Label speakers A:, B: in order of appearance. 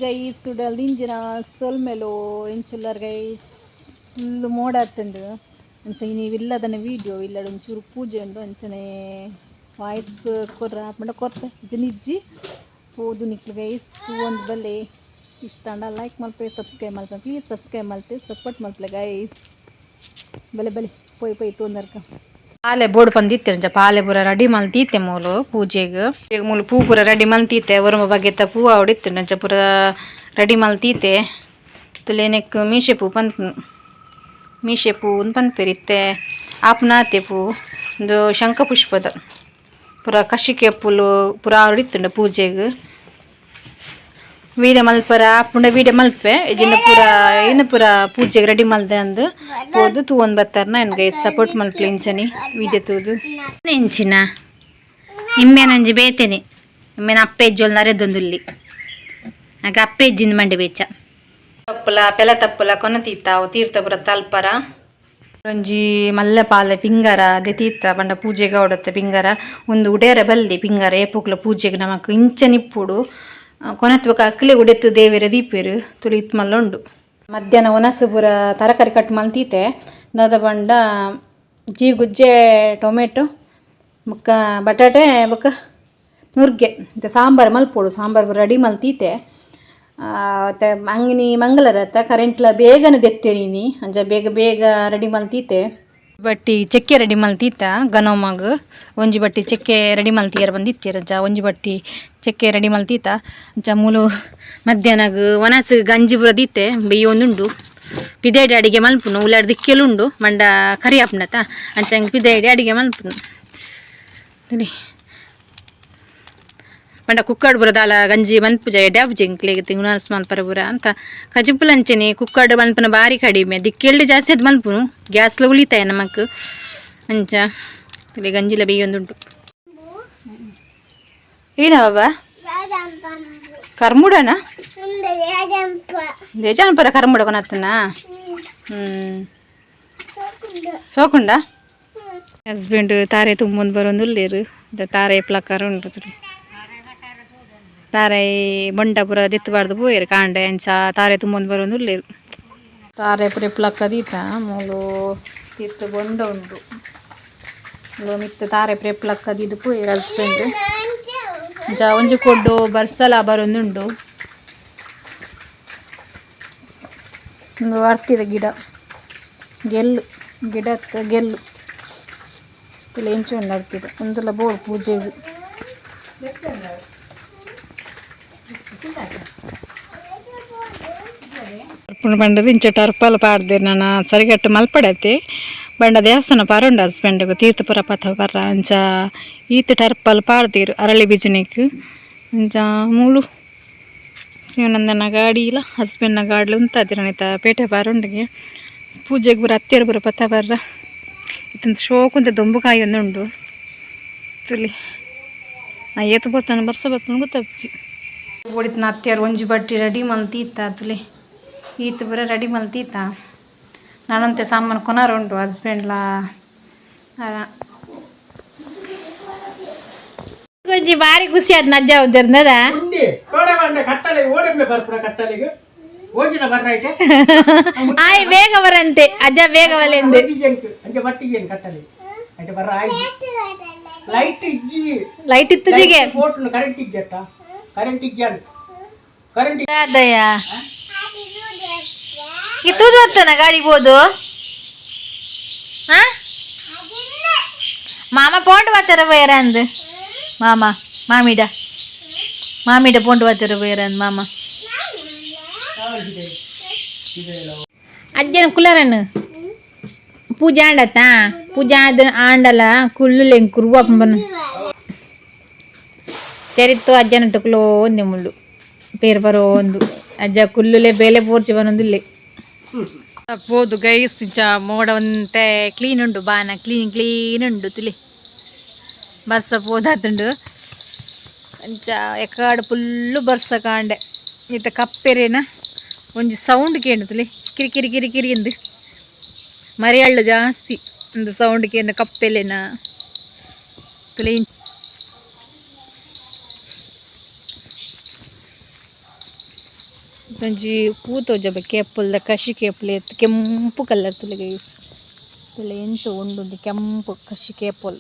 A: Guys, ಉಡಲ್ ದಿಂಜಿನ ಸೊಲ್ಮೆಲು. ಎಂಚುಲ್ಲರ್ guys? Full ಮೋಡ ಆತುಂಡು. ಅಂಚ ಇನಿ ಇಲ್ಲದನ ವೀಡಿಯೋ. ಇಲ್ಲಡ್ ಒಂಚೂರು ಪೂಜೆ ಉಂಡು. ಅಂಚನೆ ವಾಯ್ಸ್ ಕೊರ್ರ ಪಂಡ ಕೊರ್ಪೆ, ಇಜ್ಜಿ ಪೋದು ನಿಕ್ಲು ಗೈಸ್ ತೂವೊಂದು ಬಲ್ಲೆ. ಇಷ್ಟ ಆಂಡ ಲೈಕ್ ಮಲ್ಪೆ, ಸಬ್ಸ್ಕ್ರೈಬ್ ಮಲ್ಪೆ. ಪ್ಲೀಸ್ ಸಬ್ಸ್ಕ್ರೈಬ್ ಮಲ್ತೆ ಸಪೋರ್ಟ್ ಮಲ್ಪಲೆ ಗೈಸ್. ಬಲೆ ಬಲೆ, ಪೋಯ್ ಪೋಯ್ ತೂಂದರ್ಕ. ಪಾಲೆ ಬೋಡು ಪಂದಿತ್ತೆರ್. ಅಂಚ ಪಾಲೆ ಪೂರ ರೆಡಿ ಮಲ್ತೀತೆ ಮೂಲು ಪೂಜೆಗ್. ಈಗ ಮೂಲು ಪೂ ಪೂರ ರೆಡಿ ಮಲ್ತೀತೆ. ಒರುಂಬ ಬಗೆತ ಪೂ ಆವಡಿತ್ತುಂಡು. ಅಂಚ ಪೂರ ರೆಡಿ ಮಲ್ತೀತೆ. ತುಲೇನೆಕ್ ಮೀಸೆ ಪೂ ಪನ್ಪುನು, ಮೀಸೆ ಪೂ ಅಂದ್ ಪನ್ಪೆರ್. ಇತ್ತೆ ಆಪುನಾತೆ ಪೂ. ಉಂದು ಶಂಖಪುಷ್ಪದ ಪೂರ ಕಶಿಕೆ ಪೂಲು ಪೂರ ಆವಡಿತ್ತುಂಡು ಪೂಜೆಗ್. ವೀಡಿಯೋ ಮಲ್ಪರ ಆಪುಂಡ ವೀಡಿಯೋ ಮಲ್ಪೆ, ಇಜ್ಜಿಂಡ ಪೂರ ಏನು ಪೂರ ಪೂಜೆಗೆ ರೆಡಿ ಮಲ್ದೆ ಅಂದ್ ಪೋದು ತೂವೊಂದು ಬತ್ತಾರ್ನ. ಎನ್ಗೆ ಸಪೋರ್ಟ್ ಮಲ್ಪಲೆ ಇಂಚನಿ ವೀಡಿಯೋ ತೂದು. ಎಂಚಿನ ಇಮ್ಮೆನೊಂಜಿ ಬೇತೆನೆ. ಇಮ್ಮೆನ ಅಪ್ಪೆಜ್ಜೊಲ್ ನರೆದೊಂದುಲ್ಲಿ. ಆಗ ಅಪ್ಪೆಜ್ಜಿಂದ ಮಂಡೆ ಬೇಚ ತಪ್ಪುಲ ಪೆಲ ತಪ್ಪುಲ ಕೊನತೀತ ಅವು ತೀರ್ಥ ಪೂರ ತಲ್ಪರ. ಒಂಜಿ ಮಲ್ಲ ಪಾಲೆ ಪಿಂಗಾರ ಅದೇ ತೀರ್ಥ ಪಂಡ ಪೂಜೆಗೆ ಅವಡತ್ತೆ ಪಿಂಗಾರ. ಒಂದು ಉಡೇರ ಬಲ್ಲಿ ಪಿಂಗಾರ ಏಪೊಕ್ಲ ಪೂಜೆಗೆ ನಮಕ್ ಇಂಚ ನಿಪ್ಪುಡು ಕೊನತ್ ಬೊಕ ಅಕ್ಲೆ ಉಡೆತ್ತು ದೇವೆರೆ ದೀಪೆರ್. ತುಲು ಇತ್ ಮಲ್ಲ ಉಂಡು. ಮಧ್ಯಾಹ್ನ ಒನಸು ಪೂರ ತರಕಾರಿ ಕಟ್ ಮಲ್ತೀತೆ. ದಾದ ಪಂಡ ಜೀಗುಜ್ಜೆ, ಟೊಮೆಟೊ ಬೊಕ್ಕ ಬಟಾಟೆ ಬೊಕ್ಕ ನುರ್ಗೆ ಇತ್ತೆ ಸಾಂಬಾರು ಮಲ್ಪೊಡು. ಸಾಂಬಾರು ಪೂರ ರೆಡಿ ಮಲ್ತೀತೆ. ಮತ್ತೆ ಅಂಗಿನಿ ಮಂಗಳರ ಅತ್ತ, ಕರೆಂಟ್ಲ ಬೇಗನೆ ದೆತ್ತೆರಿನಿ. ಅಂಚ ಬೇಗ ಬೇಗ ರೆಡಿ ಮಲ್ತೀತೆ. ಬಟ್ಟಿ ಚಕ್ಕೆ ರೆಡಿ ಮಲ್ತೀತ ಗನೋಮಗ್. ಒಂಜಿ ಬಟ್ಟಿ ಚಕ್ಕೆ ರೆಡಿ ಮಲ್ತೀಯರ ಬಂದಿತ್ತೀರ. ಅಂಚ ಒಂಜಿ ಬಟ್ಟಿ ಚಕ್ಕೆ ರೆಡಿ ಮಲ್ತೀತ. ಅಂಚ ಮೂಲು ಮಧ್ಯಾಹ್ನಗ್ ಒನಸ್ ಗಂಜಿ ಪೂರ ದೀತೆ. ಬೆಯ್ಯೊಂದುಂಡು. ಪಿದೇಡಿ ಅಡಿಗೆ ಮಲ್ಪುನು. ಉಲಾಡ್ ದಿಕ್ಕೆಲುಂಡು ಮಂಡ ಕರಿ ಆಪುಂಡತ, ಅಂಚ ಅಂಗ್ ಪಿದೇಡಿ ಅಡಿಗೆ ಮಲ್ಪುನು. ಪಂಡ ಕುಕ್ಕಡ್ ಪೂರ ದಾಲ ಗಂಜಿ ಮನ್ಪುಜ, ಎಡ್ಡೆ ಆಪುಜಿ ಎಂಕ್ಲೆಗ್. ತಿಂಗುನಾಸ್ ಮನ್ಪರ ಪೂರ ಅಂತ ಕಜಿಪುಲಂಚನೆ ಕುಕ್ಕಡ್ ಮನ್ಪುನ ಬಾರಿ ಕಡಿಮೆ. ದಿಕ್ಕೆಲ್ಡ್ ಜಾಸ್ತಿ ಅದು ಮನ್ಪುನು. ಗ್ಯಾಸ್ಲ ಉಳಿತಾಯ ನಮಕ್. ಅಂಚ ಇಲ್ಲಿ ಗಂಜಿಲ ಬೇಯೊಂದುಂಟು. ಏನ ಬಾಬಾ, ಕರ್ಮುಡನ ದೇಜಾನಪುರ ಕರ್ಮುಡ ಕೊನತ್ತನ. ಸೋಕುಂಡ. ಹಸ್ಬೆಂಡ್ ತಾರೆ ತುಂಬೊಂದು ಬರೋಂದುಲ್ಲೇರು. ತಾರೆ ಪ್ಲಕ್ಕರ್ ಉಂಟು. ತಾರೆ ಬೊಂಡ ಪೂರ ದೆತ್ತುಬಾರ್ದು ಪೋಯೆರ್ ಕಾಂಡೆ. ಅಂಚ ತಾರೆ ತುಂಬೊಂದು ಬರೋಂದುಲ್ಲೇರು. ತಾರೆ ಪೂರ ಪ್ಲಕ್ಕ ದೀತ. ಮೂಲು ತಿರ್ತ್ ಬೊಂಡ ಉಂಡು. ಮೂಲು ಮಿತ್ತು ತಾರೆ ಪೂರ ಪ್ಲಕ್ಕ ದೀದ್ ಪೋಯೆರ್ ಹಸ್ಬೆಂಡ್. ಅಂಚ ಒಂಜಿ ಕೊಡ್ಡು ಬರ್ಸಲ ಬರೋಂದುಂಡು. ಉಂದು ಅರ್ತಿದ ಗಿಡ, ಗೆಲ್ಲು ಗಿಡತ್ತ ಗೆಲ್ಲು ತುಲೆ ಎಂಚ ಉಂಡು ಅರ್ತಿದ. ಉಂದುಲ ಬೋಡು ಪೂಜೆಗ್. ಪಂಡದು ಇಂಚ ಟರ್ಪಲ್ ಪಾಡ್ದೆರ್. ನನ ಸರಿಗಟ್ಟು ಮಲ್ಪಡತ್ತೆ. ಬಂಡ ದೇವಸ್ಥಾನ ಪರುಂಡು ಹಸ್ಬೆಂಡ್ಗ್ ತೀರ್ಥಪುರ ಪಥ ಪರ. ಅಂಚ ಈತ್ ಟರ್ಪಲ್ ಪಾಡ್ದೆರ್ ಅರಳಿ ಬಿಜುನಿಕ್. ಅಂಚ ಮೂಲು ಶಿವನಂದನ ಗಾಡಿಲ ಹಸ್ಬೆಂಡ್ನ ಗಾಡಿಲ ಉಂತಾದಿರ. ಪೇಟೆ ಪರುಂಡಿಗೆ ಪೂಜೆಗೆ ಪೂರ ಅತ್ತೆರ್ ಪೂರ ಪತ್ತ ಬರ್ರ. ಇತ್ತಂತ ಶೋಕುಂತ ದೊಂಬುಕಾಯಿ ಒಂದುಂಡು ತುಲಿ. ನಾ ಏತು ಬರ್ತಾನೆ ಬರ್ಸ ಬರ್ತಾನೆ ಗೊತ್ತಾಗ್ತಿ. ಓಡಿತ್ನ ಅತ್ತೆರ್ ಒಂಜಿ ಬಟ್ಟಿ ರೆಡಿ ಮಲ್ತೀತ. ತುಲೆ ಈತ್ ಪೂರ ರೆಡಿ ಮಲ್ತೀತ. ನಾನಂತೆ ಸಾಮಾನು ಕೊನಾರ ಉಂಟು ಹಸ್ಬೆಂಡ್ಲಾ. ಒಂಜಿ ಬಾರಿ ಖುಷಿ ಆದ್ ನಜ್ಜ ಉದ್ದಿರ್ನದ.
B: ಉಂಡಿ ಕೋಡೆ ಬಂಡೆ ಕತ್ತಲೆಗೆ ಓಡೆಂಬೆ ಬರ್ಪುನ ಕತ್ತಲೆಗೆ ಓಜಿನ ಬರ್ರೈಟೆ.
A: ಆಯ್ ಬೇಗ ಬರಂತೆ ಅಜ್ಜ, ಬೇಗ ಬಲೆಂದು.
B: ಜಂಕ್ ಅಂಚ ಬಟ್ಟಿಗೆ ಕಟ್ಟಲೆ ಐಟೆ ಬರ್ರ ಆಯ್ತು. ಲೈಟ್ ಇಜ್ಜಿ.
A: ಲೈಟ್ ಇತ್ತುಜಿಗೆ.
B: ಪೋಟುಂಡು, ಕರೆಂಟ್ ಇಜ್ಜಿ ಅತ್ತ, ಕರೆಂಟ್ ಇಜ್ಜಿ ಅಂದ್ ಕರೆಂಟ್.
A: ಅದಯ್ಯ ಇತ್ತುದು ಹೊತ್ತನ ಗಾಡಿ ಬೋದು. ಹಾ ಮಾಮ ಪೋಂಡು ಬರ್ತಾರ ಬೇರೆ ಅಂದ್. ಮಾಮ ಮಾಮಿಡ ಮಾಮಿಡ ಪೋಂಡು ಬರ್ತಾರ ಬೇರೆ ಅಂದ್ ಮಾಮ. ಅಜ್ಜನ ಕುಲ್ಲರನ್ ಪೂಜೆ ಆಂಡತ್ತ. ಪೂಜೆ ಆದ ಆಂಡಲ ಕುಲ್ಲು ಕುರುವ ಚರಿತ್ತು. ಅಜ್ಜನ ಟುಕ್ಲೋ ಒಂದೆ ಮುಳ್ಳು ಪೇರ್ ಬರೋ ಒಂದು ಅಜ್ಜ ಕುಲ್ಲುಲೆ ಬೇಲೆ ಪೋರ್ಚಿ ಬನೊಂದುಲ್ಲೆ. ಪೋದು ಗೈಸ್. ಇಂಚ ಮೋಡ ಒಂತೆ ಕ್ಲೀನ್ ಉಂಡು, ಬಾನ ಕ್ಲೀನ್ ಕ್ಲೀನ್ ಉಂಡು. ತುಲಿ ಬರ್ಸ ಪೋದಾತುಂಡು. ಅಂಚ ಎಕಾಡು ಫುಲ್ಲು ಬರ್ಸ ಕಾಂಡೆ. ಇತ್ತ ಕಪ್ಪೆರೇನ ಒಂಜಿ ಸೌಂಡ್ ಕೇಂಡು. ತುಲಿ ಕಿರಿ ಕಿರಿ ಕಿರಿ ಕಿರಿ ಇಂದು ಮರಿಯಳ್ಳು ಜಾಸ್ತಿ. ಒಂದು ಸೌಂಡ್ ಕೇಂದ್ರ ಕಪ್ಪೆಲೆನ. ತುಲಿ ಒಂಜಿ ಪೂ ತೋಜಬೆ ಕೇಪುಲ್ದ ಕಸಿ ಕೇಪುಲೆ ಕೆಂಪು ಕಲರ್ ತೂಲೆ ಗೈಸ್. ತೂಲೆ ಎಂಚ ಉಂಡು ಕೆಂಪು ಕಸಿ ಕೇಪುಲ್.